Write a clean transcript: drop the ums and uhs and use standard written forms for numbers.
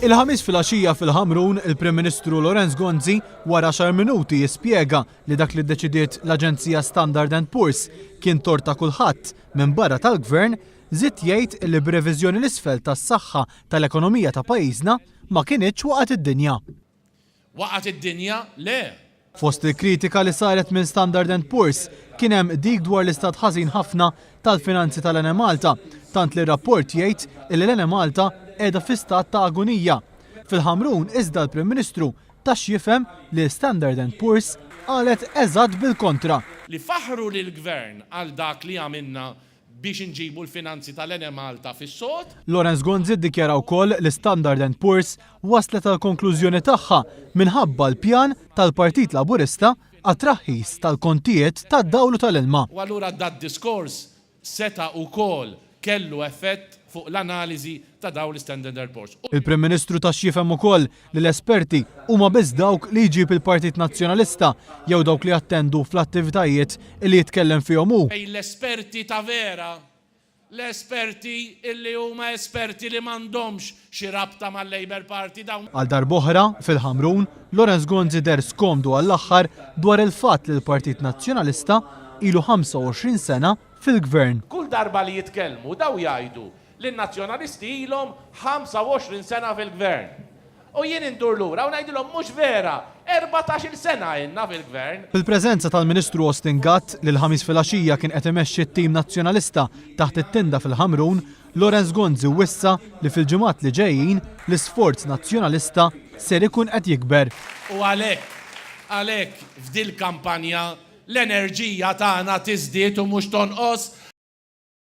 Il-Ħamis filgħaxija fil-Ħamrun, il-Prim Ministru Lawrence Gonzi wara għaxar minuti jispjega li dak li ddeċidiet l-Aġenzija Standard and Poor's kien tort ta' kulħadd minbarra tal-Gvern, żied jgħid li b'reviżjoni 'l isfel tas-saħħa tal-ekonomija ta' pajjiżna ma kinitx waqgħet id-dinja. Waqgħet id-dinja? Le! Fost il-kritika li saret minn Standard and Poor's kien hemm dik dwar l-istat ħażin ħafna tal-finanzi tal-Enemalta, tant li r-rapport jgħid illi l-Enemalta qiegħda fi stat ta' agunija. Fil-Ħamrun iżda l-Prim Ministru ta x'jifhem li Standard and Poor's qalet eżatt bil-kontra. Li faħħru lill-Gvern għal dak li għamilna biex inġibu l-finanzi tal-Enemalta fis-sod. Lawrence Gonzi ddikjara wkoll li Standard and Poor's waslet għall-konklużjoni tagħha minħabba l-pjan tal-Partit Laburista għat-traħħis tal-kontijiet tad-dawl u tal-ilma. U allura dad-diskors seta' wkoll kellu effett fuq l-analiżi ta' dawn l-Standard and Poor's. Il-Prim Ministru ta x'jifhem ukoll li l-esperti huma biss dawk li jġib il-Partit Nazzjonalista jew dawk li jattendu fl-attivitajiet li jitkellem fihom hu. Fejn l-esperti ta' vera, l-esperti illi huma esperti li m'għandhomx xi rabta mal-Labour Party, dawn. Għal darb'oħra, fil-Ħamrun, Lawrence Gonzi deher skomdu għall-aħħar dwar il-fatt li l-Partit Nazzjonalista ilu 25 sena fil-Gvern. Kull darba li jitkellmu dawn jgħidu li n-Nazzjonalisti ilhom 25 sena fil-Gvern. U jien indur lura u ngħidilhom mhux vera, 14-il sena ilna fil-Gvern. Fil-preżenza tal-Ministru Austin Gatt, li l-Ħamis filgħaxija kien qed imexxi t-tim Nazzjonalista taħt it-tinda fil-Ħamrun, Lawrence Gonzi wissa li fil-ġimgħat li ġejjin l-isforz Nazzjonalista ser ikun qed jikber. U għalhekk, għalhekk f'dil-kampanja L-enerġija tagħna tiżdied u mhux tonqos.